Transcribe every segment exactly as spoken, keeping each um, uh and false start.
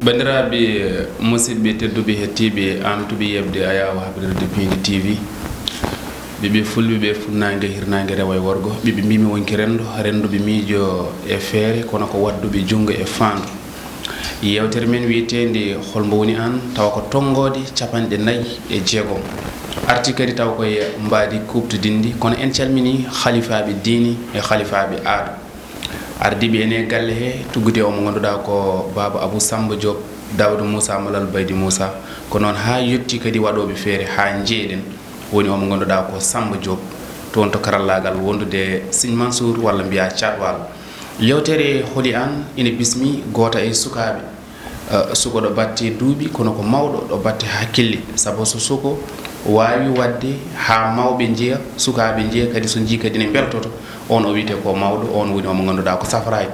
Banndiraaɓe, musidɓe tedduɓe, hettiiɓe, aantuɓe yeɓde Ayaawo habrirde Piindi T V, ɓiɓɓe fulɓe, ɓe funnaange, hirnaange, rewo e worgo, ɓiɓɓe mbiimi wonki renndo, rennduɓe miijo e feere, kono ko waɗduɓe junngo e faandu. Yeewtere men wiyeteende Hol mbo woni aan, tawa ko tonngoode capanɗe nayi e jeegom. Arti kadi taw ko e mbaadi kuuɓtodinndi, kono en calminii halifaaɓe diine e halifaaɓe aado. Ardiiɓe en e galle he, tuggude o mo ngannduɗaa ko Baaba Abou Samba Diop, Daouda Moussa Malal Baydi Moussa, ko noon haa yetti kadi waɗooɓe feere haa njeeɗen, woni o mo ngannduɗaa ko Samba Diop, toon to karallaagal wondude Signe Mansour walla mbiyaa Caat Waalo. Yeewtere Holi Aan ina bismi gooto e sukaaɓe, eh, suko ɗo batte duuɓi, kono ko mawɗo ɗo batte hakkille, sabu so suko waawi waɗde haa mawɓe njiya, sukaaɓe njiya kadi, so njii kadi ne mbeltoto, on o wiyetee ko mawɗo, on woni o mo ngannduɗaa ko safraay.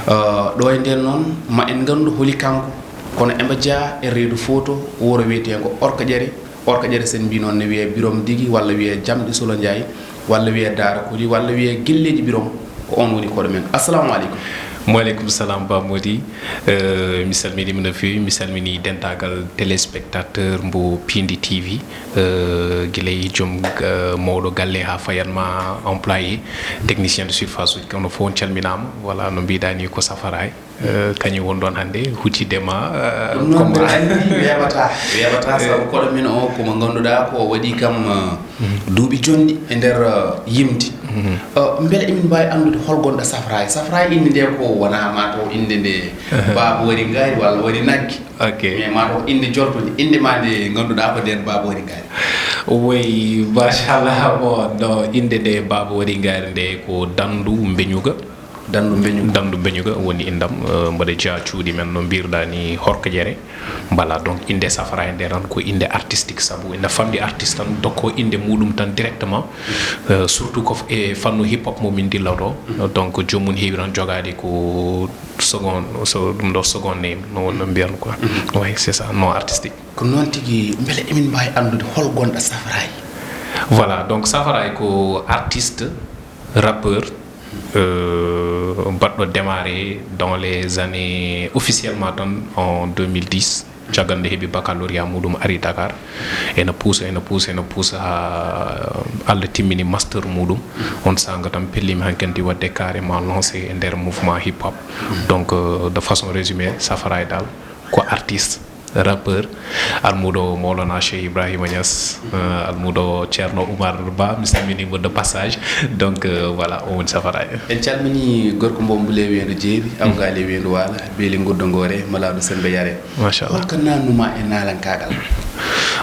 Eh, ɗo e ndeen noon, ma en nganndu holi kanko, kono emba jeyaa e reedu footo wuro wiyeteengo Orkaƴere. Orkaƴere, sen mbii noon ne wiyee Birom Digi, walla wiyee Jamɗi Sulo Njaay, walla wiyee Daara Kuli, walla wiyee Gilleeji Birom, ko on woni koɗo men. Assalamu aleykum. Mo aleykum salam, Ba Mody. Eh, mi salminiima no feewi, mi salminii denndaangal téléspectateur mbo Piindi T V. Eh, gila e joom, eh, mawɗo galle haa fayat ma employé, technicien de surface uji, kono fof on calminaama. Voilà, no mbiɗaa ni ko safaraay. Eh, kañum woni ɗoon hannde huccitde ma, eh, ɗum noon, comme mbiɗa anndi weeɓataa, weeɓataa, eh, sabu koɗo men o, ko mo ngannduɗaa ko waɗi kam, eh, duuɓi jonɗi e nder, eh, yimde. Eh, mbele emin mbaawi anndude hol gonɗo safraay? Safraay, innde nde ko wonaa ma taw innde nde Baaba Wari Ngaari walla Wari Nagge. Ok. Mais ma taw innde jolto nde, innde ma nde ngannduɗaa ko ndeen Baaba Wari Ngaari. Woy, machallah, bon, no innde nde Baaba Wari Ngaari nde ko Danndu Mbeñuga. Danndu Mbeñuga. Danndu Mbeñuga woni inndam, eh, mbaɗa jeyaa cuuɗi men no mbirɗaa ni Horkajere. Voilà, donc innde safara e nde tan ko innde artistique, sabu ina famɗi artiste tan, dokko innde muɗum tan directement, eh, surtout ko e fannu hip hop mo min dilloto. Donc joomum heewi tan jogaade ko second, so ɗum ɗo second name, no, no mbiyan quoi. Mhm. Oui, c'est ça, nom artistique. Ko noon tigi, mbele emin mbaawi anndude hol gonɗo safaraay? Voilà, donc safaraay ko artiste, rappeur, euh, baɗɗo démarré dans les années, officiellement tan en deux mille dix, caggal nde heɓi baccalauréat muɗum ari Dakar, ena puusa, ena puusa, ena puusa haa Allah timmini master muɗum. On saanga tan pellimi hankkadi waɗde carrément lancé e nder mouvement hip hop. Donc, euh, de façon résumée, safaraay dal ko artiste, rappeur, almuudo Mawlana Cheikh Ibrahima Niass, eh, almuudo Ceerno Oumar Ba, mi salminiima de passage. Donc, eh, voilà, o woni safaraay. En calminii gorko mbo mbo lewi en jeeri, awgaali e weendu waala, beeli nguddo ngoore, malaaɗo semmbe yare. Machallah. Hol ko naatnuma e naalankaagal?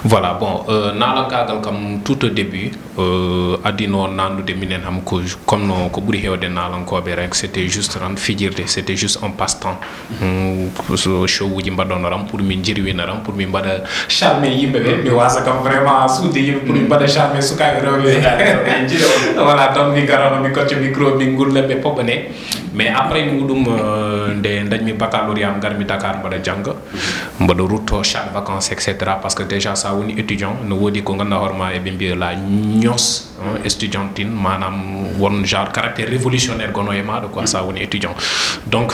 Voilà, bon, eh, naalankaagal kam, tout au début, eh, adii noon naatnude minen kam ko, comme no ko ɓuri heewde naalankooɓe rek, c'était juste tan fijirde, c'était juste un passe-temps. Mm, so show uji mbaɗono ram pour min jirwina ram, pour min mbaɗa charme yimɓe ɓe, mi wasa kam vraiment suude yimɓe pour min mbaɗa charme sukaaɓe rewɓe. Sukaaɓe rewɓe, en jiɗo. Voilà, donc mi garano, mi kocca micro, min gulla ɓe poɓɓa ne. Mais après muɗum, euh, nde dañmi baccalauréat am, garmi Dakar mbaɗa jannga, mbaɗa rutto chaque vacances, et cetera. Parce que déjà sa woni étudiant, no woodi ko ganduɗa hoore ma, eɓe mbiya la ñoos, hein, estudiantine, maanaam won genre caractère révolutionnaire gono e maɗa quoi, sa woni étudiant. Donc,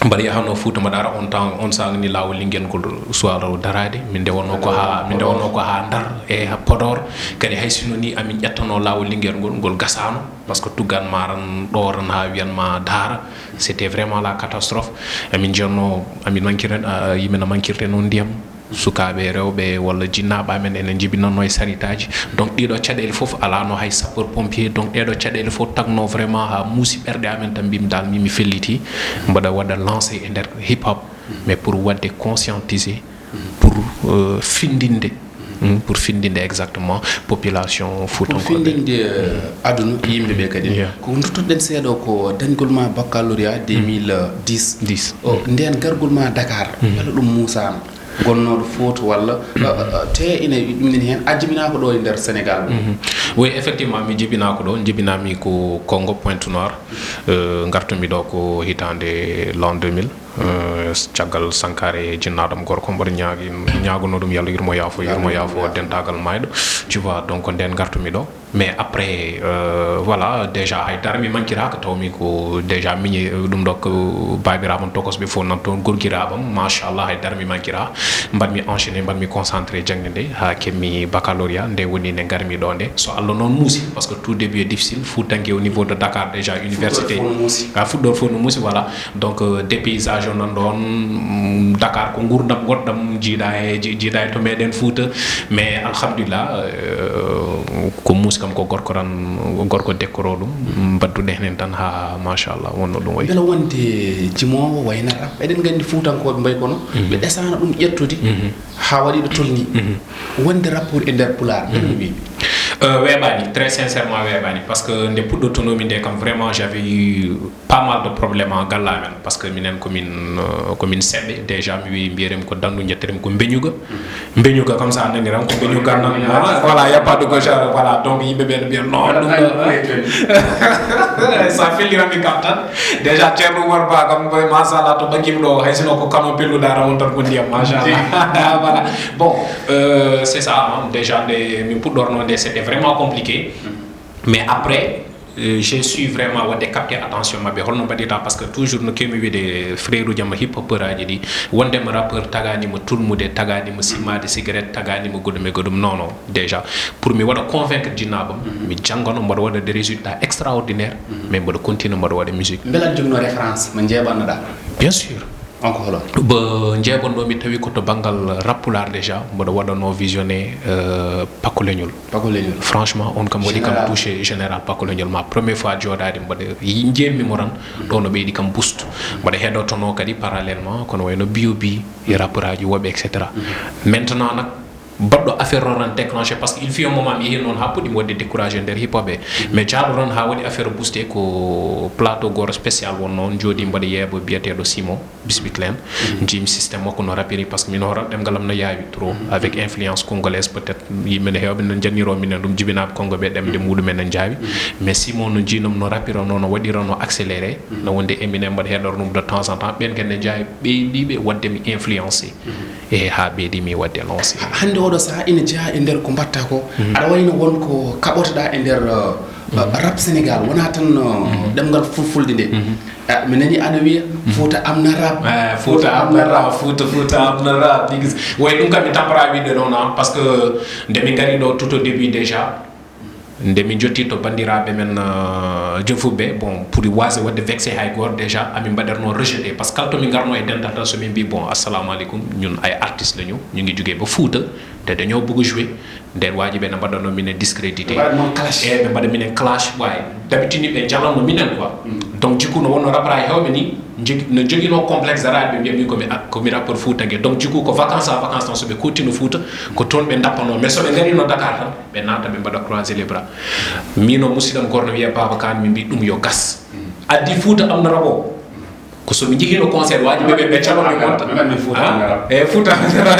mbaɗa yahanno Fouta, mbaɗa ara on temps, on saanga ni laawol Linguère ngol suwaro daraade. Min ndewonno ko ha, min ndewonno ko ha Ndar e ha Podor. Kadi hay sino ni amin ƴettano laawol Linguère ngol, ngol gasano, parce que tuggan ma ran ɗo ran ha wiyan ma daara. C'était vraiment la catastrophe. Amin jonno, amin mankirten, ah, yimɓe na mankirten on ndiyam. Sukaaɓe rewɓe walla jinnaaɓe amen ene njibinannoo e saritaji. Donc ɗiɗo caɗeele fof alaano hay sapeur pompier. Donc ɗeɗo caɗeele fof tagno vraiment ha muusi ɓerɗe amen, tan mbimi dal min mi felliti, mbaɗa waɗa lancé e nder hip hop, mais pour waɗde conscientiser, pour, euh, findinde, hmm, pour findinde exactement population pour fuutankoɓe. Findinde, euh, aduna yimɓe ɓe kadi. Yeah. Ko duttoɗen seeɗa ko dañgol ma baccalauréat deux mille dix. Dix. O, nden gargol ma Dakar, wela ɗum muusano. Gonnooɗo Fuuta walla te ina ɗumɗen heen a jibinaako ɗo e nder Sénégal ɗo? Oui, effectivement, mi jibinaako ɗo, jibinami ko Congo Pointe Noire. Ngartumi ɗo ko hitaande l'an deux mille, caggal sankaare jinnaaɗam gorko, mboɗo ñaagi ñaagunoo ɗum yalla yurmo yaafo yurmo yaafo dentaagal maayɗo, tu vois. Donc nden ngartumi ɗo. Mais après, euh, voilà, déjà hay dara mi mankiraaka, tawmi ko déjà miñi ɗum ɗo ko baabiraaɓam tokosɓe fof nan toon, gorgiraaɓam, machallah, hay dara mi mankira. Mbaɗmi enchaîné, mbaɗmi concentré jaŋde nde haa keɓmi baccalauréat. Nde woni nde ngarmi ɗo nde, so Allah noon muusi, parce que tout début est difficile. Fuutanke au niveau de Dakar déjà université a fuɗɗoor fof no muusi, voilà. Donc euh, dépaysage o nan ɗoon, mm, Dakar ko nguurndam goɗɗam, jiiɗa e jiiɗa e to meɗen Fuuta. Mais alhamdulillah, euh, ko muusi kam ko gorko tan, gorko dekkoro ɗum, mbadduɗen heen tan haa machallah wonno ɗum wayi. Mbela wonde jimoowo waynata, eɗen nganndi fuutankooɓe mbayi kono ɓe ɗesaana ɗum ƴettude haa waɗi ɗo tolni. Wonde rapport e nder pulaar, mbela no weeɓi? Euh, weeɓaani, très sincèrement weeɓaani, parce que nde puɗɗotonoomi nde kam vraiment j'avais eu pas mal de problème en galla amen, parce que minen komin euh, komin seɓɓe déjà, mi wi mbiyetem ko dandu, jettetem ko mbeñuga. Mbeñuga comme ça a nani ran ko mbeñuga nan, ah, voilà, y a pas de gauche, voilà. Donc yimɓe ɓe no mbiya non ɗum ɗo ça felliranmi kam tan. Déjà Ceerno Oumar Ba kam machallah to ɓaggim ɗo, hay sino ko kano pelluɗa ran on tan ko ndiyam machallah. Voilà. Bon, euh, c'est ça, hein. Déjà nde min puɗɗorno nde c'était vraiment compliqué. Mais après euh, j'ai su vraiment wadde capter attention maɓɓe. Holno mbaɗirta, parce que toujours no kewmi wiide frère uji am hip hopper aji ɗi, wondema rappeur taganimo tulmude, taganimo simmade cigarette, taganimo goɗɗum e goɗɗum. Non non, déjà pour mi waɗa convaincre jinnaɓam, mi janngano, mboɗo waɗa des résultats extraordinaires. Mais mboɗo continue mboɗo waɗa musique. Mbela aɗa jogino référence mo jeeɓannoɗa? Bien sûr. On ko holo? Bo jeeɓonno mi tawi ko to banngal rap pulaar déjà, mboɗo waɗano visionné euh, Pako Leñol. Pako Leñol. Franchement on kam waɗi kam touché, général Pako Leñol. Ma première fois jooɗaade mboɗo jeemmi mo tan ɗo no ɓeydi kam boost. Mboɗo heɗotono kadi parallèlement kono wayno B O B e rappeur aji woɓɓe et cetera. Maintenant nak baɗɗo affaire o tan déclenché, parce que il fut un moment mi yehi noon ha puɗɗi mi waɗde découragé nder hip hop e mais jaaɗo tan ha waɗi affaire boosté ko plateau goto spécial wonno on, jooɗi mboɗo yeeɓa biyeteɗo Simon Bisbit Len. Jiimi système makko no rapiri, parce que min hoto ɗemngal am no yaawi trop avec influence congolaise, peut être yimɓe no heewɓe no janniroo minen ɗum, jibinaaɓe Congo ɓe ɗemɗe muɗumen no njaawi. Mais Simon no jiinom no rapira noon, no waɗira no accéléré, no wonde Eminem mbaɗa heɗor ɗum de temps en temps, ɓen kadi no njaawi ɓeydiiɓe waɗde mi influencé. E haa ɓeydi mi waɗde lancé. Hannde oɗo saha ina jeyaa e nder ko mbatta ko, aɗa wayno won ko kaɓotoɗa e nder rap Sénégal, wonaa tan ɗemngal fulfulde nde. Mi nani aɗa wiya Fuuta am na rap. Fuuta am na rap, Fuuta, Fuuta am na rap. Niggas, way ɗum kam mi tampara wiɗde noon, parce que nde min ngari ɗo tout au début déjà, nde min jotti to banndiraaɓe men Jofuɓe, bon, pour waasde waɗde vexé hay gooto, déjà amin mbaɗatno rejeté, parce que kala to min ngarno e dental tan, so min mbi bon, assalamu aleykum, ñun ay artiste lañu, ñu ngi jógee ba Fuuta, te dañoo bëgg jouer. Nden waaji ɓe no mbaɗatno minen discrédité. Ɓe mbaɗa mon clash. E ɓe mbaɗa minen clash, way. D'habitude ni ɓe jalanno minen quoi. Donc du coup no wonno rappeur aji heewɓe ni jogi, no joginoo complexe daraade, ɓe mbiya min komi komi rappeur fuutanke. Donc du coup ko vacances à vacances tan, so ɓe kottino Fuuta ko toon ɓe ndappanoo, mais so ɓe ngarino Dakar tan ɓe naata ɓe mbaɗa croiser les bras. Min o musidɗam gorko no wiya Baaba Kaan, min mbi ɗum yo gas. Addi Fuuta am na rap o. Ko so mi njehino concert, waaji ɓe ɓe caloo mi monta. E Fuuta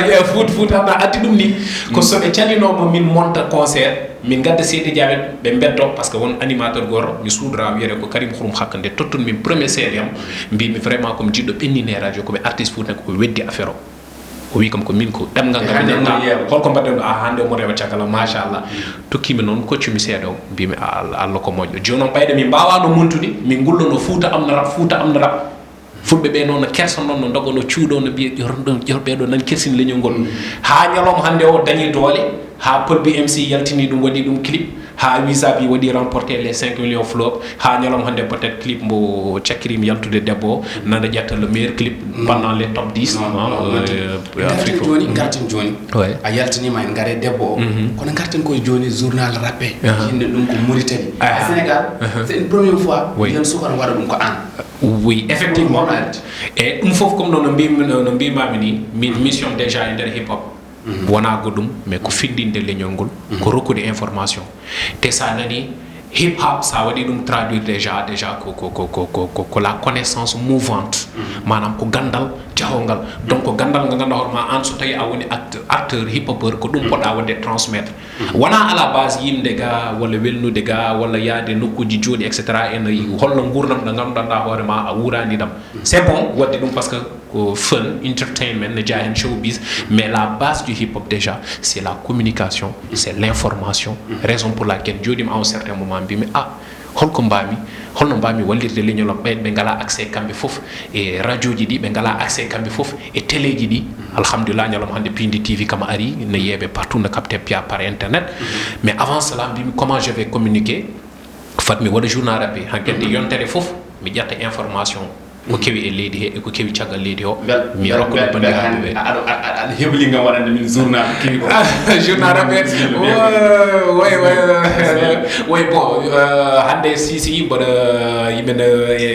e Fuuta Fuuta na addi ɗum ni. Ko so ɓe calinooma min monta concert, min ngadda C D ji amen ɓe mbeddo, parce que won animateur goto mi suudora wiyete ko Karim Xurum Hakka, nde tottun min premier C D am, mbimi vraiment komi jiɗɗo ɓennine radio, komi artiste fuutanke, o weddi affaire o. O wi kam ko min ko ɗemngal ngal mi nanta. Holko mbaɗɗen ɗo? A hannde omo rewa caggal am, machallah. Tokkiimi noon, koccumi seeɗa o, mbimi Allah ko moƴƴo. Jooni noon ɓayde min mbaawano montude, min ngullono Fuuta am na rap, Fuuta am na rap. Fulɓe ɓe noon no kersa noon, no ndogo no cuuɗo, no mbiya ƴor ɓeeɗo nan kersini leñol ngol. Haa ñalawma hannde o dañi doole, haa Pulbe M C yaltini ɗum, waɗi ɗum clip. Haa Wisabi waɗi remporté les cinq millions flop. Haa ñalawma hannde peut-être clip mbo cakkirimi yaltude debbo o nana ƴetta le meilleur clip pendant les top dix. Ngarten jooni, ngarten jooni. A yaltiniima en ngare debbo o. Kono ngarten koye jooni journal rappe. Yinde ɗum ko Mauritanie. A Sénégal, c'est une première fois yen suka no waɗa ɗum ko an. Oui, effectivement. E ɗum fof comme no mbimi no mbimami ni, min mission déjà e nder hip hop. Wonaa goɗɗum, mais ko findinde leñol ngol, ko rokkude information. Te so a nani Hip hop, sa waɗi ɗum traduire déjà déjà ko ko ko ko ko ko la connaissance mouvante. Maanaam ko gandal jahongal. Donc ko gandal nga ganda hoore ma an, so tawi a woni acteur, acteur hip hopper, ko ɗum poɗɗa wonde transmettre. Wona à la base yimde ga walla welnude ga walla yaade nokkuji jooɗi, et cetera, ene holno nguurdam ɗo gandanɗa hoore ma a wuurani ɗam. C'est bon wadde ɗum parce que ko fun, entertainment, ne jeya hen showbiz, mais la base du hip hop déjà c'est la communication, c'est l'information. Raison pour laquelle jooɗima à un certain moment mbimi, ah, holko mbami holno mbami wallirde leñol am ɓen ɓe ngala accès kamɓe fof e radioji ɗi, ɓe ngala accès kamɓe fof e téléji ɗi. Alhamdulillah, ñalawma hannde Pindi T V kam ari, ne yeeɓe partout, ne capte piya par internet. Mais avant cela mbimi comment je vais communiquer. Fat mi waɗa journal rappé, hankkadi yontere fof mi ƴetta information ko kewi e leydi he e ko kewi caggal leydi o. Mi rokka ɗum banndiraaɓe ɓe. Aɗa hebli ngam waɗande min journal kewi ko. Journal rappé. Way way way bon, euh, hannde si si mboɗo yimɓe ne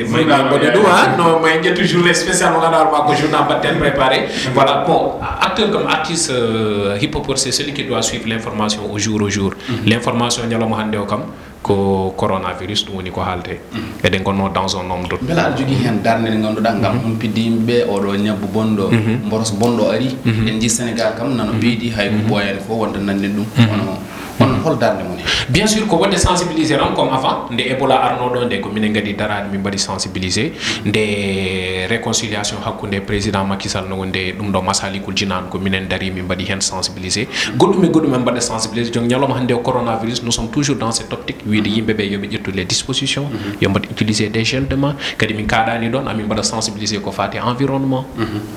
mboɗo ɗum ha no ma en ƴettu journée spécial mo ganduɗa ma ko journal mbatten préparé. Voilà, bon, acteur comme artiste, euh, hip hop, c'est celui qui doit suivre l'information au jour au jour. L'information ñalawma hannde o kam ko coronavirus, ɗum woni ko haalte. Eɗen ngonno dans un homme de. Mbela aɗa jogii heen darnde nde ngannduɗaa ngam humpitde yimɓe ɓe oɗo ñabbu bonɗo, mboros bonɗo ari? En njii Sénégal kam nano ɓeydi, hay ko ɓooyaani fof wonta nannden ɗum. Kono on hol darnde mon heen? Bien sûr ko wonde sensibiliser tan comme avant nde Ebola arno ɗo nde, ko minen ngadi daraade min mbaɗi sensibiliser. Nde réconciliation hakkunde président Macky Sall no wonde ɗum ɗo Masalikul Jinaan, ko minen dari min mbaɗi heen sensibiliser. Goɗɗum e goɗɗum en mbaɗa sensibiliser. Donc ñalawma hannde o coronavirus, nous sommes toujours dans cette optique wiide yimɓe ɓe yoɓe ƴettu les dispositions, yo mbaɗ utiliser des gels de main. Kadi min kaɗani ɗon, amin mbaɗa sensibiliser ko fati environnement,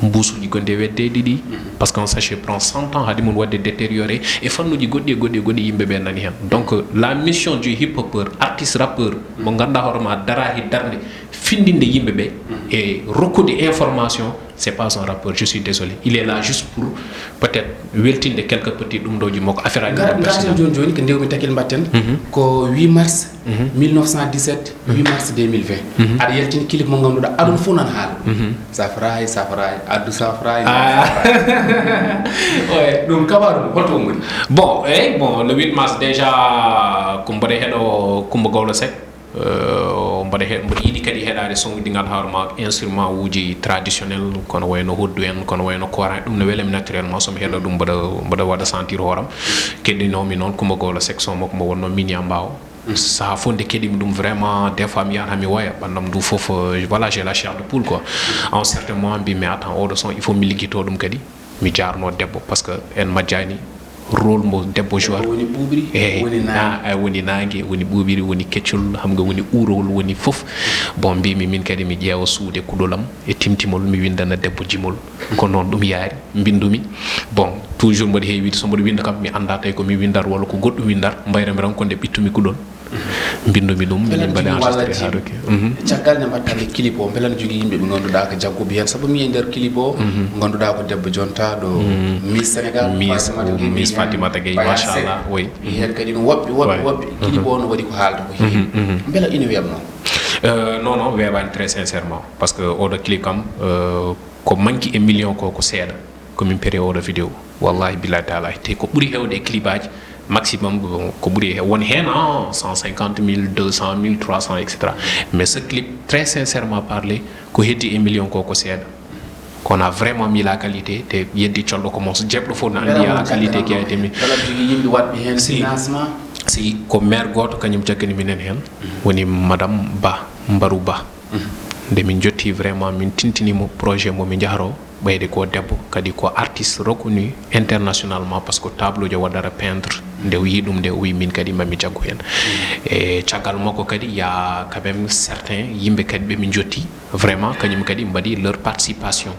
mbuusuji gonɗi e weddeeɗi ɗi, parce qu'un sachet prend cent ans haade mum wadde détérioré, e fannuji goɗɗi e goɗɗi e goɗɗi yimɓe ɓe nani heen. Donc la mission du hip hopper, artiste rappeur, mo ganduɗa hoore ma dara he darnde findinde yimɓe ɓe e rokkude information. C'est pas un rappeur, je suis désolé, il est là juste pour peut-être weltinde quelques petits ɗum ɗoji makko affaire aji. Ngarten joni joni ko ndewmi takil mbatten ko huit mars mille neuf cent dix-sept, huit mars deux mille vingt. Aɗa yaltini clip mo ganduɗa aduna fof nan haala. Safraay safraay addu safraay. Oye, ɗum kabaru ɗum holto woni? Bon, eyyi, bon, le huit mars déjà ko mboɗo heɗo Coumba Gawlo Seck. Euh, mboɗo he mboɗo yiɗi kadi heɗade son ɗi ganduɗa hoore ma instrument uji traditionnel, kono wayno hoddu en, kono wayno koran, ɗum no welami naturellement somi heɗo ɗum mboɗo mboɗo waɗa sentir hooram. Keɗinomi noon Coumba Gawlo Seck son makko mo wonno Minia Mbawo. Saha fof nde keɗimi ɗum vraiment des fois mi yahan hami waya ɓandam ndu fof, euh, voilà, j'ai la chair de poule quoi. À un certain moment mbimi attends, oɗo son il faut mi liggito ɗum kadi. Mi jarno debbo parce que en majjani rôle mo debbo joueur. Woni ɓuuɓri, eyyi, woni na- naange. Woni naange, woni ɓuuɓri, woni keccol, xam nga woni uurowol, woni fof. Bon, mbimi min kadi mi ƴeewa suude kuɗolam e timtimol, mi windana debbo jimol. Ko noon ɗum yaari, mbindumi. Bon, toujours mboɗo heewi wiide so mboɗo winda kam mi annda tawi ko mi windar walla ko goɗɗum windar, mbayra mi tan ko nde ɓittumi kuɗol. Mbinndumi ɗum, min mbaɗi enregistré haa dokke. Caggal nde mbaɗtaa nde clip o, mbela no jogii yimɓe ɓe ngannduɗaa ko jaggooɓe heen? Sabu mi yii e nder clip o, ngannduɗaa ko debbo jontaaɗo Miss Sénégal, Miss Fatimata Gueye, Miss Fatimata Gueye, machallah, oui. Heen kadi no woɓɓe, woɓɓe, woɓɓe, clip o no waɗi ko haalta ko heewi. Mbela ina weeɓnoo? Euh, non, non, weeɓaani, très sincèrement. Parce que oɗo clip kam, euh, ko manque e million ko, ko seeɗa. Ko min pere oɗo vidéo. Wallahi billahi taala, te ko ɓuri hewde e clip aji maximum ko ɓuri he won hen, ah, cent cinquante mille, deux cent mille, trois cents, et cetera. Mais ce clip, très sincèrement parlé, ko heddi e million ko ko seeɗa. Kono vraiment mi la qualité te yeddi colɗo ko mos jeɓɗo fof na andi ala qualité qui a été mis. Kala jogii yimɓe waɗɓe heen financement? Si, ko maire gooto kañum jaggani minen heen, woni madame Ba, Mbaru Ba. Nde min jotti vraiment min tintini mo projet mo mi jahro, ɓeyde ko debbo kadi ko artiste reconnu internationalement parce que tableau jo waɗara peindre, nde o yi ɗum nde o wi min kadi mami jaggu heen. E caggal makko kadi ya quand même certains yimɓe kadi ɓe min jotti vraiment kañum kadi mbaɗi leur participation.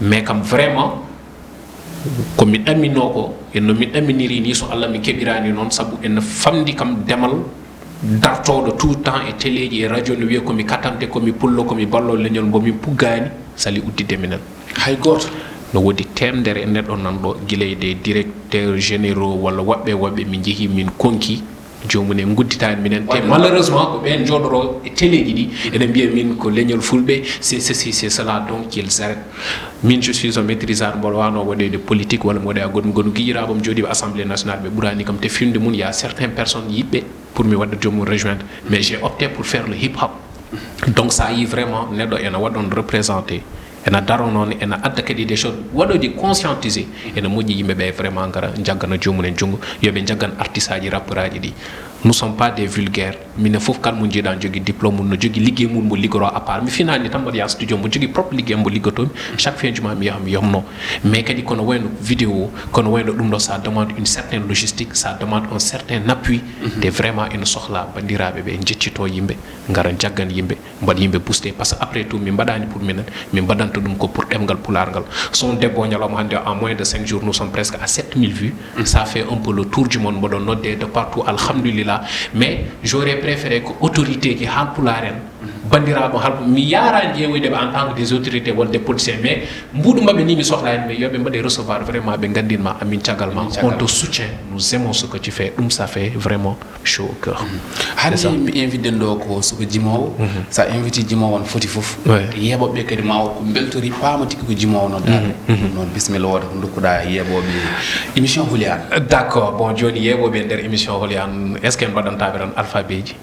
Mais kam vraiment ko mi ɗamminoo ko e no mi ɗamminiri ni, so Allah mi keɓiraani noon, sabu ene famɗi kam demal dartooɗo tout le temps e teleeji e radio no wiya ko mi katante, ko mi pullo, ko mi ballo leñol, mbo min puggaani sali udditde minen. Hay gooto. No woodi teemedere e neɗɗo nanɗo gila e des directeurs généraux walla woɓɓe woɓɓe min njehi min konki. Joomum en nguddita en minen, te malheureusement ko ɓeen njooɗoroo e teleeji ɗi, eɗen mbiya min ko leñol fulɓe, c'est ceci, c'est cela, donc ils arrêtent. Min, je suis un maîtrisard, mboɗo waawno waɗoyde politique walla mi waɗoya goɗɗum, goɗɗum. Giƴiraaɓe am jooɗiiɓe Assemblée nationale, ɓe ɓuraani kam, te fiɓnde mum, il y a certaines personnes yiɗɓe pour mi waɗa joomum rejoindre, mais j'ai opté pour faire le hip hop. Donc ça yi vraiment neɗɗo ena waɗa ɗoon représenté, ena daro noon, ena adda kadi des choses, waɗoyde conscientiser, ena moƴƴi yimɓe ɓe vraiment ngara njaggana joomum en junngo, yo ɓe njaggan artiste aji, rappeur aji ɗi. Nous sommes pas des vulgaires. Minen fof, kala mo njiiɗaa jogii diplôme mum, no jogii liggey mum mo liggoroo à part. Mi finaani tan mboɗo yaha studio, mbo jogii propre liggey mbo liggotoomi. Chaque fin du mois mi yaha mi yomno. Mais kadi kono wayno vidéo, kono wayno ɗum ɗo, ça demande une certaine logistique, ça demande un certain appui. Te vraiment ina sohla banndiraaɓe ɓe njeccitoo yimɓe, ngara njaggan yimɓe, mbaɗa yimɓe boosté, par ce que après tout min mbaɗaani pour minen, min mbaɗanta ɗum ko pour ɗemngal pulaar ngal. So on debbo, ñalawma hannde, en moins de cinq jours, nous sommes presque à sept mille vues. Ça fait un peu le tour du monde, mboɗo nodde de partout, alhamdulillah. Mais j'aurais préféré ko autorité ji haalpulaar en, banndiraaɓe haalpulaar, mi yaara jeewoyde ɓe en tant que des autorités walla des politiciens, mais mbuuɗu maɓɓe ni mi sohla heen, mais yo ɓe mbaɗe recevoir vraiment, ɓe nganndin ma amin caggal ma. On te soutient, nous aimons ce que tu fais. Ɗum ça fait vraiment chaud au cœur. Hannde mi invité ɗo ko suka jimoowo. Sa invité jimoowo, on foti fof. Yeeɓooɓe kadi ma o ko mbeltori, paama tigi ko jimoowo noddaade. Ɗum noon, bisimilla, wooda ko ndokkuɗa yeeɓooɓe émission Holyaan. D'accord, bon, jooni yeeɓooɓe e nder émission Holyaan, est-ce que en mbaɗantaɓe tan alphabet ji?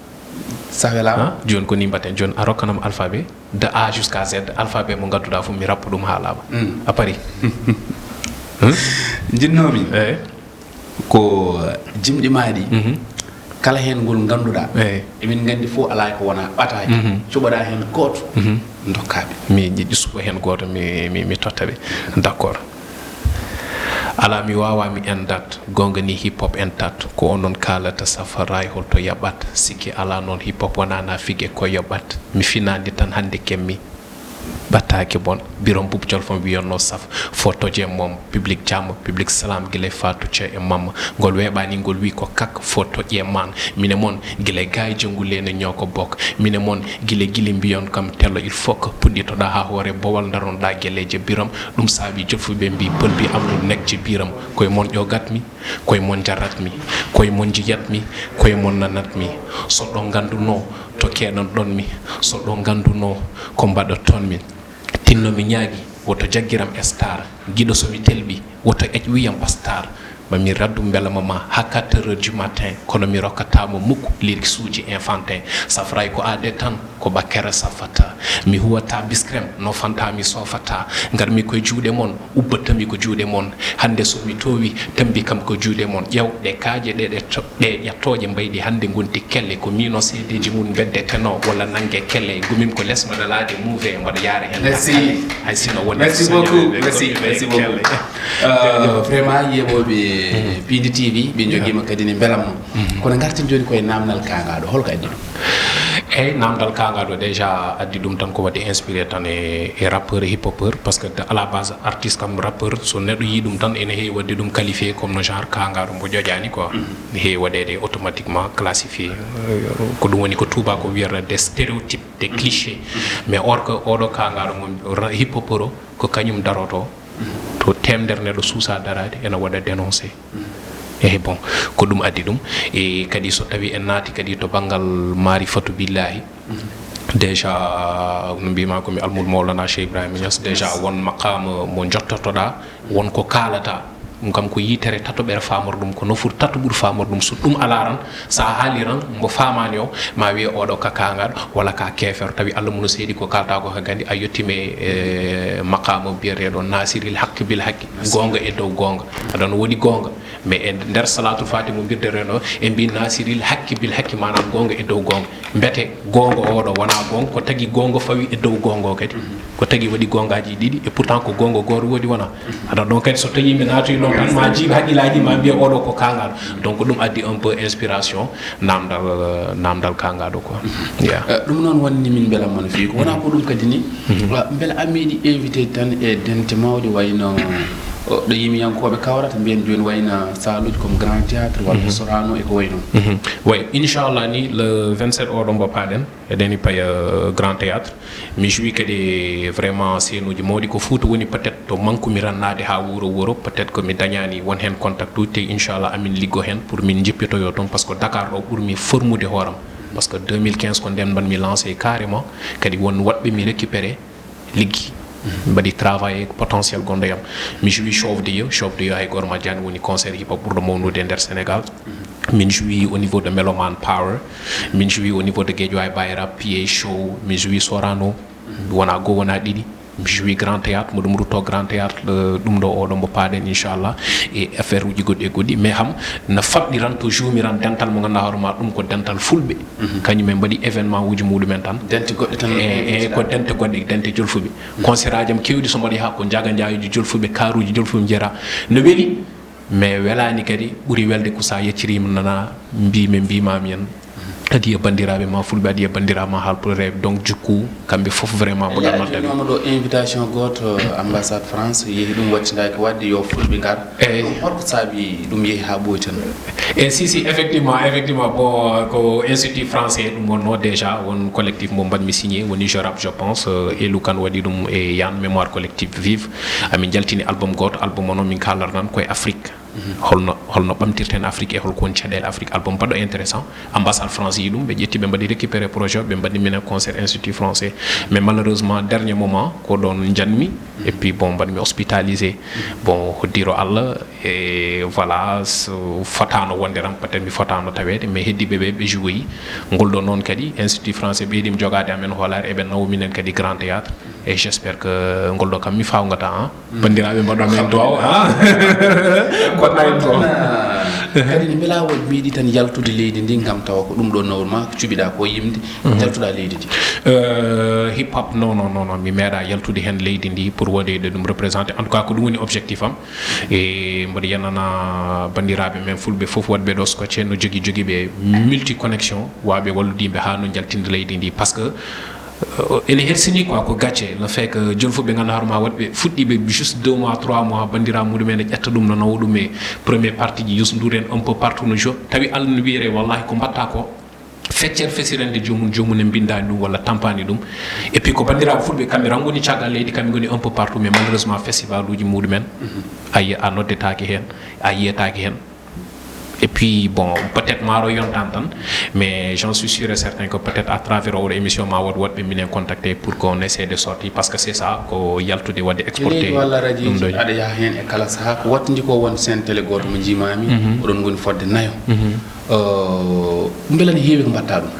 Sa welaama. Jooni ko ni mbaɗten, jooni a rokkanam alphabet de A jusqu'à Z, alphabet mo ngannduɗaa fof mi rappa ɗum haalama. A pari? Njinnoomi. Eyi. Ko jimɗi maa ɗi, kala heen ngol ngannduɗaa, emin nganndi fof alaa ko wonaa ɓataake. Cuɓoɗaa heen gooto, ndokkaa ɓe. Mi suɓo heen gooto, mi, mi, mi totta ɓe. D'accord. Alaa, mi waawaa mi endat, goonga ni hip hop entat, ko onon kaalata safaraay holto yaɓat, sikke alaa noon hip hop wonaa na fige ko yoɓat, mi finaani tan hannde kemmi. Ɓattaake boon, Birom Bub Jolfo mi wiyatnoo saf, fo toje mom, public jam, public salam, gila Fatou Thiaw e Mamma. Ngol weeɓaani, ngol wii ko kak, fo toƴe maan. Mine mon, gila gaay jonngu leene ñooko bok. Mine mon, gila gili mbiyon kam tello il faut que puɗɗitoɗaa haa hoore bowal ndaronɗaa geleeje Birom. Ɗum saabi jolfuɓe mbi pël mbi amru nekje Birom. Koye mon ƴogatmi. Koye mon njaratmi, koye mon njiyatmi, koye mon nanatmi. So ɗo nganndunoo to keɗanɗonmi, so ɗo nganndunoo ko mbaɗatonmi. Tinno mi ñaagi, woto jaggiram e star, giɗo so mi telɓi, woto ƴeƴ wiyam pastar. Ma mi raddu mbelama ma haa quatre heures du matin, kono mi rokkataamo mukk lyrics uji enfantin. Safray ko aade tan, ko ɓakkere safata. Mi huwata biskrem, no fanta mi sofata. Ngarmi koye juuɗe mon, ubbatami ko juuɗe mon. Hannde so mi toowi, tambi kam ko juuɗe mon. Ƴeew ɗe kaaƴe ɗe, ɗe to-, ɗe ƴattooje mbaydi hannde ngonti kelle. Ko miino seedeeji mum mbeddeteno, walla nannge kelle. Gumim ko les mbaɗa laade mouve, mbaɗa yaara heen. Merci. Hay sino woni. Merci beaucoup. Merci, merci beaucoup. Euh, vraiment, yeeɓooɓe Piindi T V, ɓe njogiima kadi ne mbelamma. Kono ngarten jooni koye naamnal kaangaaɗo, holko addi ɗum? Eyi, naamndal kaangaaɗo déjà addi ɗum tan ko waɗde inspiré tan e, e rappeur, e hip hopeur, parce que à la base artiste kam rappeur, so neɗɗo yii ɗum tan ene heewi waɗde ɗum qualifié comme no genre kaangaaɗo mbo ƴoƴaani quoi. Ne heewi waɗeede automatiquement classifié. Euh, ko ɗum woni ko tuubaako wiyata des stéréotypes, des clichés. Mais or que oɗo kaangaaɗo mo ra-, hip hopeur o, ko kañum daroto to teemdere neɗɗo suusa daraade, ena waɗa dénoncé. Eyi, bon, ko ɗum addi ɗum. E kadi so tawi en naati kadi to banngal maarifatu billaahi, déjà no mbiymaa ko mi almuudo Mawlana Cheikh Ibrahima Niass, déjà won maqaama mo njottotoɗaa, won ko kaalata. Ɗum kam ko yitere tatoɓere famor ɗum, ko nofuru tato ɓuri famor ɗum. So ɗum alaa tan, so a haali tan, mbo faamaani o, ma wiye oɗo ka kaangaɗo, walla ka keefeero, tawi Allah mum no seedi ko kaalta ko ka gandi, a yettiima e, e maqaama biyeteeɗo Nasiril Haqqi bil Haqqi, goonga e dow goonga. Aɗa no woodi goonga, mais e nder Salatul Fati mo mbirde reno, en mbi Nasiril Haqqi bil Haqqi, maanaam goonga e dow goonga. Mbete goonga oɗo wonaa goonga, ko tagi goonga fawi e dow goonga o kadi. Ko tagi waɗi goongaaji ɗiɗi, et pourtant ko goonga gooto woodi wonaa. Aɗa ɗon kadi so tawi mi naatoyi ɗon tan, ma jiiɓ haqqillaaji, ma mbiya oɗo ko kaangal. Donc ɗum addi un peu inspiration, namdal, namdal kaangaɗo quoi. Yeah. Eh, ɗum noon wonni min mbelamma no feewi. Ko wonaa ko ɗum kadi ni, eh, mbela a meeɗi invité tan e dente mawɗe wayno O, ɗo yimiyankooɓe kawrata mbiyen jooni wayna saaluuji comme Grand Théâtre walla Sorano e ko wayi noon. Mhm. Way, inchallah ni le vingt-sept oɗo mbo paaɗen eɗeni paya Grand Théâtre. Mi joui kadi vraiment seenuuji mawɗi ko Fouta woni peut-être to manque mi rannaade haa wuro wuro, peut-être que mi dañaani won heen contact uji te inchallah amin liggo heen pour min njippitoyo toon, parce que Dakar ɗo ɓurmi formude hooram, parce que deux mille quinze ko nden mbanmi lancé carrément, kadi won waɗɓe mi récupéré liggi mbaɗi travail e potentiel gonɗo yam. Mi joui Chauve de Yeux, Chauve de Yeux hay goto majjani woni concert hip hop ɓurɗo mawnude e nder Sénégal. Min joui au niveau de Meloman Power, min joui au niveau de Guédiawaye Bayra, P A Show, min joui Sorano, wona goo wona ɗiɗi. Mi joui Grand Théâtre, mo ɗum rutto Grand Théâtre, ɗum ɗo oɗo mbo paaɗen inchallah, e affaire uji goɗɗi e goɗɗi, mais ham no faɓɗiran to joumiran dental mo ganduɗa hoore ma ɗum ko dental fulɓe. Kañum en mbaɗi événement uji muɗumen tan. Dente goɗɗe tan. E, e ko dente goɗɗe, dente jolfuɓe. Concert aji am kewɗi so mbaɗi ha ko jaga jayuji jolfuɓe, karuji jolfuɓe jeera. No weli, mais welani kadi ɓuuri welde ko sa yeccirima nana mbimi mbimami en. Adiya bandiraɓe ma fulɓe, adiya bandiraɓe ma haalpulareɓe. Donc du coup kamɓe foof vraiment mboɗa noddami. Ɗum ɗo invitation goto ambassade France yeehi ɗum wattidaki wadde yo fulɓe ngar. Eyyi. Ɗum holko saabi ɗum yeehi ha ɓooyi tan? E si si, effectivement, effectivement, bon, ko Institut Français ɗum wonno déjà, won collectif mo mbaɗmi signé woni Je Rappe Je Pense, euh, Elou Kane waɗi ɗum e Yann Mémoire Collective Vive. Amin jaltini album goto, album o noon min kalata tan koye Afrique. Holno holno ɓamtirten Afrique e holko woni caɗele Afrique, album baɗɗo intéressant. Ambassade France yi ɗum, ɓe ƴetti ɓe mbaɗi récupéré projet o, ɓe mbaɗi minen concert Institut Français. Mais malheureusement dernier moment ko ɗon njanmi, et puis bon mbaɗmi hospitalisé. Bon hoddiro Allah, e voilà, so fotano wonde tan peut-être mi fotano tawede, mais heddiɓe ɓe ɓe jouoyi. Ngol ɗo noon kadi Institut Français ɓeydi mi jogade amen hoolare, eɓe nawa minen kadi Grand Théâtre. Et j'espère que ngol ɗo kam mi fawgata, hein. Bandiraɓe mbaɗo men duwaw, hein. Konna en duwaw. Kadi ne mbela won mbiɗi tan yaltude leydi ndi gam tawa ko ɗum ɗo nawruma ko cuɓiɗa ko yimde. Jaltuɗa leydi ndi. Euh, hip hop, non non non non, mi meeɗa yaltude hen leydi ndi pour waɗede ɗum représenté. En tout cas ko ɗum woni objectif am. E mboɗo yenana bandiraɓe men fulɓe foof wonɓe ɗo scotché, no jogi jogiiɓe multi connexion, wawɓe wallude yimɓe ha no jaltinde leydi ndi, parce que euh, ene hersini quoi, ko gacce, le fait que jolfuɓe ganduɗa hoore ma waɗɓe fuɗɗiɓe juste deux mois trois mois, bandiraɓe muɗumen ne ƴetta ɗum no nawa ɗum e première partie ji, Youssou Ndour en un peu partout no joue, tawi Allah no wiyere wallahi ko mbatta ko feccere fesirande joomum, joomum ne mbindani ɗum walla tampani ɗum. Et puis ko bandiraɓe fulɓe kamɓe tan goni caggal leydi, kamɓe goni un peu partout, mais malheureusement festival uji muɗumen a yi-, a noddetaki hen, a yiyetaki hen. Et puis bon, peut-être maro yontan tan, mais j'en suis sûr et certain que peut-être à travers oɗo émission ma wot woɗɓe minen contacté pour qu'on essaie de sortir, parce que c'est ça, ko yaltude wadde exporté Leydi walla radio ɗum ɗo. Aɗa yaha hen e kala saaha, ko wattidi ko won chaîne télé goto mo jimami, oɗon goni fodde nayo. Euh, mbela ne heewi ko mbatta ɗum?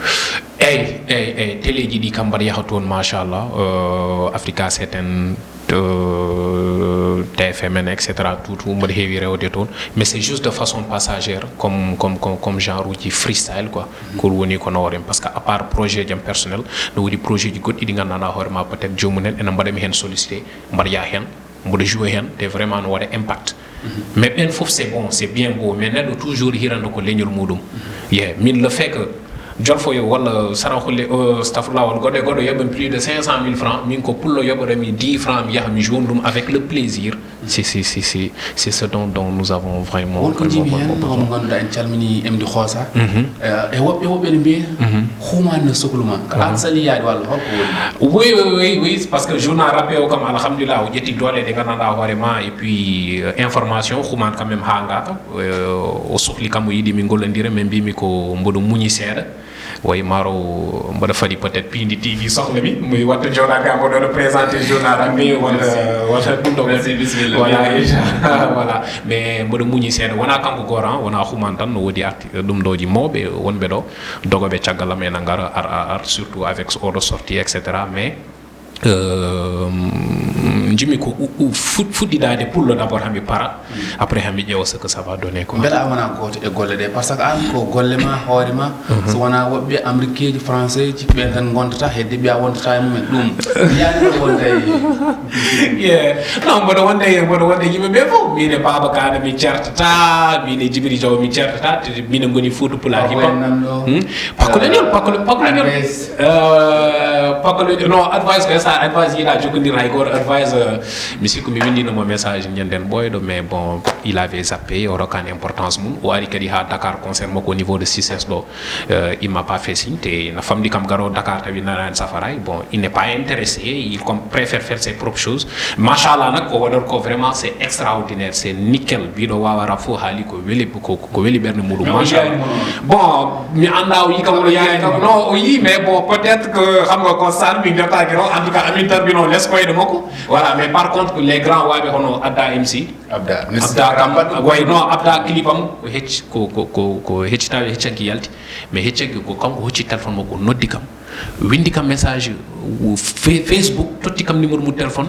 Eyyi eyyi eyyi, teleji ɗi kam mbaɗa yaha toon machallah, euh, Africa sept en, euh, T F M en, et cetera, tout tout mbaɗa heewi rewde toon, mais c'est juste de façon passagère, comme comme comme comme genre uji freestyle quoi. Ko ɗum woni ko nawren, parce que à part projet jam personnel, no woodi projet ji goɗɗi ɗi ganduɗa hoore ma peut-être joomum en ene mbaɗami hen sollicité, mbaɗa yaha hen, mboɗo joué hen te vraiment no waɗa impact. Mais ɓen fof c'est bon, c'est bien beau, mais neɗɗo toujours hirande ko leñol muɗum. Ye min le fait que jolfo yo walla saraxule, euh, astafurlah, walla goɗɗo e goɗɗo yoɓen plus de cinq cent mille francs, min ko pullo yoɓorami dix francs, mi yaha mi joue ɗum avec le plaisir. C'est c'est c'est c'est c'est ce dont dont nous avons vraiment Won ko vraiment jimi hen vraiment omo besoin. Ganduɗa en calmini M D Xoosa. Euh, e woɓɓe woɓɓe ne mbiya human no soklu ma ko an saliyaade walla holko woni? Oui oui oui oui, parce que journal rappé o kam alhamdulillah o ƴetti doole ɗe ganduɗa hoore ma, et puis euh, information human quand même ha ngaka, euh, o sohli kam o yiɗi min gollodira, mais mbimi ko mboɗo muñi seeɗa. Way maro mboɗo faadi peut-être piindi tigi sohla mi mi watta joɗaga mboɗo représenté journal rappé walla walla ɗum ɗo. Merci, bismillah. Voilà, voilà. Mais mboɗo muñi seeɗa, wona kanko goran, wona human tan, no woodi arti ɗum ɗoji mawɓe wonɓe ɗo dogoɓe caggal am ena ngara ar ar ar surtout avec oɗo sortie et cetera, mais euh, jimi ko u- u- fut- fuɗɗiɗade pullo d'abord hami para, après hami ƴeewa ce que ça va donner quoi. Mbela a wona goto e golle ɗe, par ce que an ko golle ma hoore ma, so wona woɓɓe américain ji, français ji ɓen tan gontata hedde ɓe a wontata e mumen ɗum yani ɗo wonde e Yeah. Non mboɗo wonde mboɗo wonde yimɓe ɓe fof, min e Baba Kana mi certata, min e Djibril Diaw mi certata, te minen goni Fouta Pulaar hip hop. Nan ɗo. Hmm? Pakko leñol, pakko le- pakko leñol. Advice. Euh, pakko leñol, non, advice ko sa advice yiɗa jokkondir hay goto. Wise, euh, mi sikku mi winndino mo message ñanden ɓooyɗo, mais bon, il avait zappé, o rokkaani importance mum. O ari kadi haa Dakar, concert makko au niveau de six S ɗo. Euh, il m'a pas fait signe, te na famɗi kam garo Dakar tawi nanaani safaraay. Bon, il n'est pas intéressé, il com- préfère faire ses propres choses. Machallah nag, ko waɗata ko vraiment, c'est extraordinaire, c'est nickel. Mbiɗo waawa rap fof, haali ko weli, ko, ko weli ɓernde muɗum. Mais o machallah. Yiyaani mo noon? Bon, mi annda o yii kam, o yiyaani kam. Non, o yii, mais bon, peut-être que, xam nga, ko star min ndettaaki ɗo. En tout cas, amin tarbino les koyɗe makko. Voilà, mais par contre, les grands waɓe hono Abda M C. Abda, Abda kam, way, non, Abda clip am, ko hecc, ko, ko, ko, ko heccitaɓe heccanki yalti. Mais heccanki ko kanko hocci téléphone makko, noddi kam, windi kam message, fe- Facebook, totti kam numéro mum téléphone.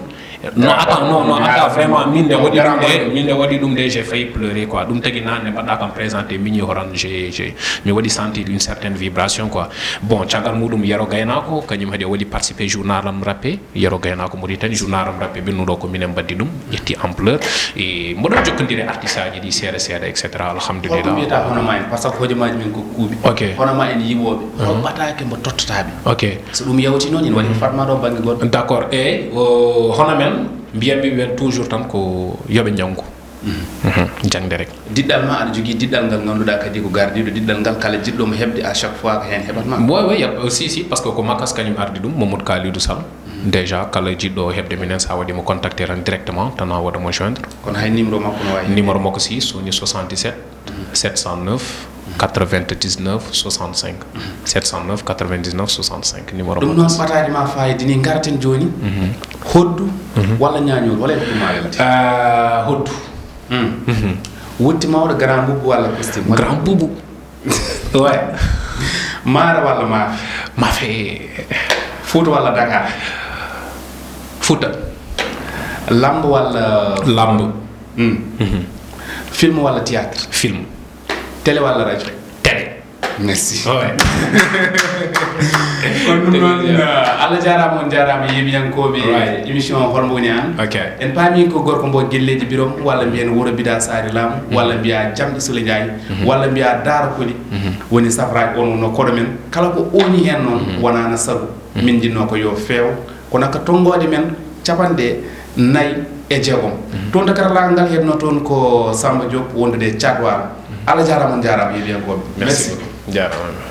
Non, attends, non, non, attends, vraiment, min nde waɗi ɗum de, min nde waɗi ɗum de, j'ai failli pleurer, quoi. Ɗum tagi nane mbaɗɗa kam présenté, miñi horan, j'ai, j'ai, mi waɗi sentir une certaine vibration, quoi. Bon, caggal muɗum, Yero Gaynako, kañum kadi o waɗi participé journal am rappé. Yero Gaynako Mauritanie, journal am rappé ɓennuɗo ko minen mbaddi ɗum, ƴetti ampleur. E mboɗon jokkondiri e artiste aji ɗi seeɗa seeɗa, et cetera. Holko alhamdulillah. Mbiyata hono ma en, par ce que hojomaaji men ko kuuɓi. Ok. Hono ma en yiwooɓe, hol ɓataake mbo tottotaɓe? Ok. So ɗum yawti noon, ina waɗi ko fatma ɗo bannge goɗɗo. D'accord. E o, hono men, mbiyanmi ɓen toujours tan ko yoɓe njanngu. Mhm. Mhm. Jaŋde rek. Diɗɗal ma, aɗa jogii diɗɗal ngal ngannduɗaa kadi ko gardiiɗo diɗɗal ngal, kala jiɗɗo mo heɓde à chaque fois ko heen heɓat ma? Oui, oui, y a, si, si, parce que ko Makas kañum ardi ɗum, Mamadou Kalidou Sall. Mhm. Déjà, kala jiɗɗo heɓde minen, so a waɗi mo contacter tan directement, tan a waɗa mo joindre. Kono hay numéro makko no waawi? Numéro makko, si, soni soixante-dix-sept, sept cent neuf, quatre-vingt-dix-neuf, soixante-cinq. Sept cent neuf, quatre-vingt-dix-neuf, soixante-cinq, numéro. Ɗum noon, ɓataake ma fayidi ni, ngaraten jooni. Mhm. Hoddu, mhm, walla ñaañoolu, walla e hoɗum ma welde? Ah, hoddu. Hmm. Mhm. Wotti mawɗo, grand boubou walla costume? Grand boubou. Ouais. Mara walla maafe? Maafe. Fouta walla Dakar? Fouta. Lamb walla? Lamb. Hmm. Mhm. Film walla théâtre? Film. Télé walla radio? Télé. Merci. Ouais. Kono ɗum noon, uh, Allah jaaraama, on jaaraama, yeeɓiyankooɓe émission Hol Mbo Woni Aan. Ok. En paami ko gorko mbo Gelleeji Birom, walla mbiyen Wuro Bida Saare Laamu, mhm, walla mbiya Jamɗi Sule Njaay, mhm, walla mbiya Daara Koli, mhm, woni safraaji on no koɗo men. Kala ko ooni heen noon, mhm, wonaa na sago. Mhm. Min njinnoo ko yo feew. Kono ka tonngoode men capanɗe nayi e jeegom. Mhm. Toon to karallaagal ngal heɗno toon ko Samba Diop wondude e Thiat Walo. Mhm. Allah jaaraama, on jaaraama, yeeɓiyankooɓe. Merci. Merci beaucoup. Jaaraama.